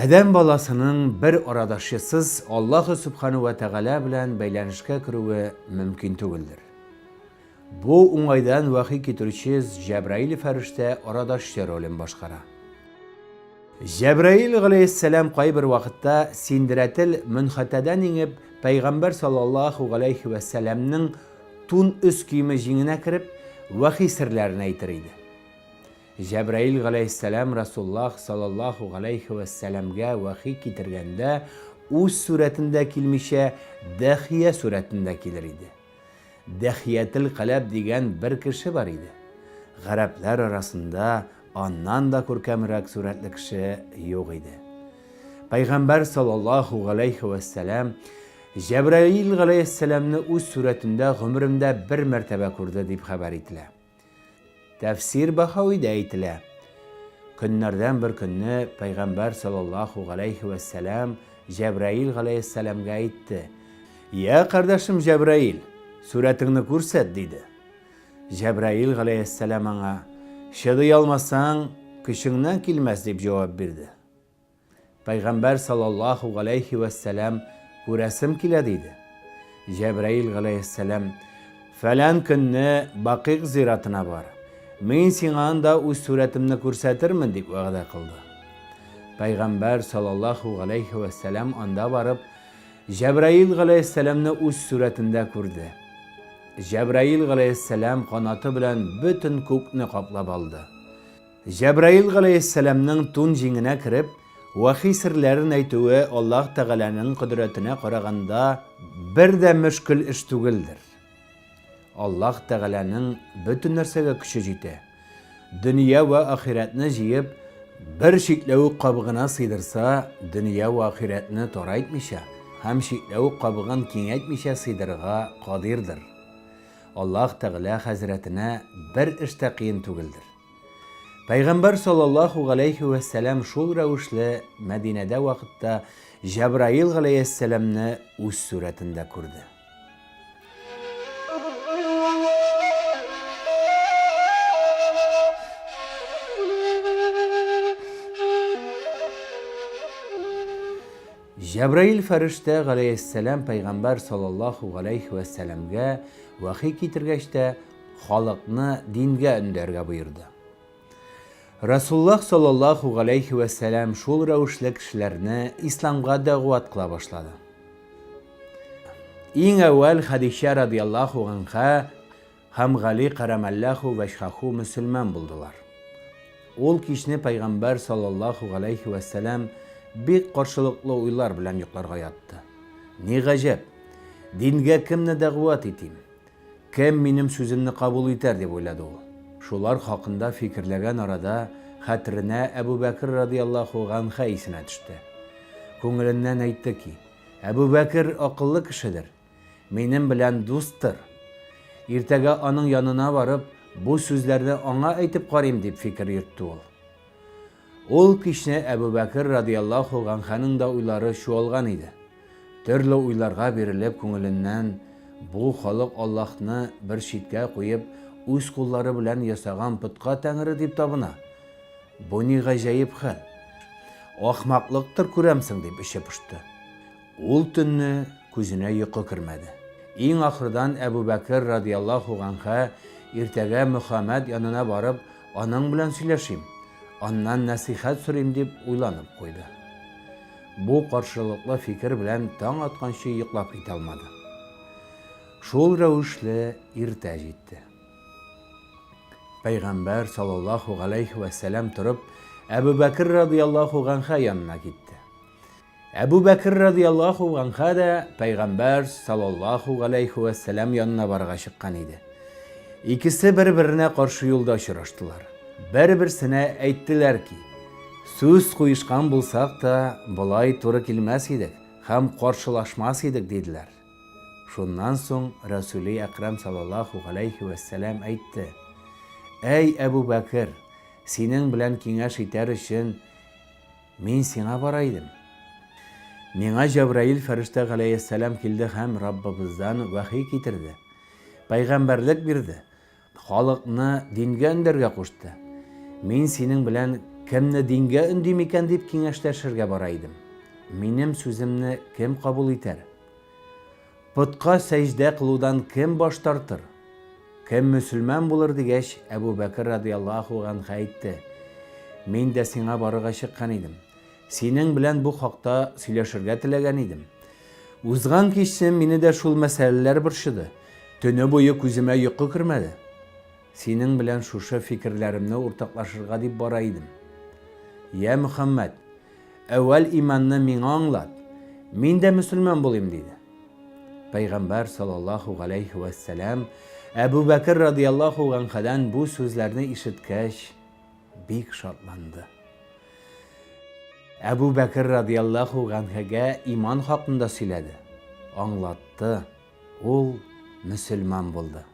Адәм баласының бер арадашчысыз Аллаһы Сүбхәнү вә Тәгалә белән бәйләнешкә керүе мөмкин түгелдер. Бу уңайдан вәхи китерүче Җәбраил фәрештә арадашчы ролен башкара. Җәбраил галәйһиссәлам кайбер вакытта Синдрәтел Мөнхәтәдән иңеп, пәйгамбәр саллаллаһу галәйһи вә сәлләмнең тун өс киеме җиңенә кереп, вәхи серләрен әйтер иде. Җәбраил галәйһиссәлам Расуллаһ саллаллаһу галәйһи вә сәлләмгә вәхи китергәндә үз сурәтендә килмичә, Дәхия сурәтендә килер иде. Дәхиятел Каләб дигән бер кеше бар иде. Гарәпләр арасында аннан да күркәмрәк сурәтле кеше юк иде. Пәйгамбәр саллаллаһу галәйһи вә сәлләм Җәбраил галәйһиссәламне үз сурәтендә гомеремдә бер мәртәбә күрде дип хәбәр ителә. Тәфсир Бахавидә әйтелә. Көннәрдән бер көнне Пәйгамбәр саллаллаһу галәйһи вә сәлам Җәбраил галәйһиссәламгә әйтте, Йә, кардәшем Җәбраил, сурәтеңне күрсәт, диде. Җәбраил галәйһиссәлам аңа, Чыдый алмасаң, көчеңнән килмәс, дип җавап бирде. Пәйгамбәр саллаллаһу галәйһи вә сәлам, Күрәсем килә, диде. Җәбраил галәйһиссәлам, Фәлән көнне Бакыйк зиратына бар. Мин сиңа анда үз сурәтемне күрсәтермен, дип вәгъдә кылды. Пәйгамбәр саллаллаһу галәйһи вә сәлам анда барып, Җәбраил галәйһиссәламне үз сурәтендә күрде. Җәбраил галәйһиссәлам канаты белән бөтен күкне каплап алды. Җәбраил галәйһиссәламнең тун җиңенә кереп, вәхи серләрен әйтүе Аллаһ Тәгаләнең кодрәтенә караганда бер дә мөшкел эш түгелдер. Аллаһ Тәгаләнең бөтен нәрсәгә көче җитә. Дөнья вә ахирәтне җыеп, бер чикләвек кабыгына сыйдырса, дөнья вә ахирәтне тарайтмыйча һәм чикләвек кабыгын киңәйтмичә сыйдырырга кадирдыр. Аллаһ Тәгалә хәзрәтенә бер эш тә кыен түгелдер. Пәйгамбәр саллаллаһу галәйһи вә сәлам шул рәвешле Мәдинәдә вакытта Җәбраил галәйһиссәламне үз сурәтендә күрде. Җәбраил фәрештә галәйһиссәлам пәйгамбәр саллаллаһу галәйһи вә сәламгә вәхи китергәч тә, халыкны дингә өндәргә боерды. Расуллаһ саллаллаһу галәйһи вә сәлам шул рәвешле кешеләрне исламга дәгъват кыла башлады. Иң әүвәл Хәдичә радияллаһу анха Һәм Гали кәрәмәлләһү вәҗһәһү мөселман булдылар. Ул кичне пәйгамбәр саллаллаһу галәйһи вә сәлам бик каршылыклы уйлар белән йокларга ятты. Ни гаҗәп, дингә кемне дәгъват итим? Кем минем сүземне кабул итәр, дип уйлады ул. Шулар хакында фикерләгән арада хәтеренә Әбү Бәкер радыяллаһу ганһә исенә төште. Күңеленнән әйтте ки, Әбү Бәкер акыллы кешедер. Минем белән дустыр. Иртәгә аның янына барып, бу сүзләрне аңа әйтеп карыйм, дип фикер йөртте ул. Ул кичне Әбү Бәкер радыяллаһу ганһәнең дә уйлары чуалган иде. Төрле уйларга бирелеп, күңеленнән, Бу халык Аллаһны бер читкә куеп, үз куллары белән ясаган потка тәңре дип табына. Бу ни гаҗәеп хәл! Ахмаклыктыр, күрәмсең, дип эче пошты. Ул төнне күзенә йокы кермәде. Иң ахырдан Әбү Бәкер радыяллаһу ганһә, Иртәгә Мөхәммәд янына барып, аның белән сөйләшим, аннан нәсыйхәт сорыйм, дип уйланып куйды. Бу каршылыклы фикер белән таң атканчы йоклап китә алмады. Шул рәвешле иртә җитте. Пәйгамбәр саллаллаһу галәйһи вә сәлам торып, Әбү Бәкер радыяллаһу ганһә янына китте. Әбү Бәкер радыяллаһу ганһә дә пәйгамбәр саллаллаһу галәйһи вә сәлам янына барырга чыккан иде. Икесе бер-беренә каршы юлда очраштылар. Бер-берсенә әйттеләр ки, сүз куешкан булсак та, болай туры килмәс идек һәм каршылашмас идек, диделәр. Шуннан соң Рәсүли Әкрәм саллаллаһу галәйһи вә сәлам әйтте, Әй Әбү Бәкер, синең белән киңәш итәр өчен Мин сиңа бара идем. Миңа Җәбраил фәрештә галәйһиссәлам килде һәм Раббыбыздан вәхи китерде. Пәйгамбәрлек бирде. Халыкны дингә өндәргә кушты. Мин синең белән Кемне дингә өндим икән дип киңәшләшергә бара идем. Минем сүземне кем кабул итәр? Потка сәҗдә кылудан кем баш тартыр? Кем мөселман булыр дигәч, Әбү Бәкер радыяллаһу ганһә әйтте, Мин дә сиңа барырга чыккан идем. Синең белән бу хакта сөйләшергә теләгән идем. Узган кичне мине дә шул мәсьәләләр борчыды. Төне буе күземә йокы кермәде. Синең белән шушы фикерләремне уртаклашырга дип бара идем. Йә Мөхәммәд, әүвәл иманны миңа аңлат, мин дә мөселман булыйм, диде. Пәйгамбәр саллаллаһу галәйһи вә сәлам Әбү Бәкер радыяллаһу ганһәдән бу сүзләрне ишеткәч, бик шатланды. Әбү Бәкер радыяллаһу ганһәгә иман хакында сөйләде, аңлатты, ул мөселман булды.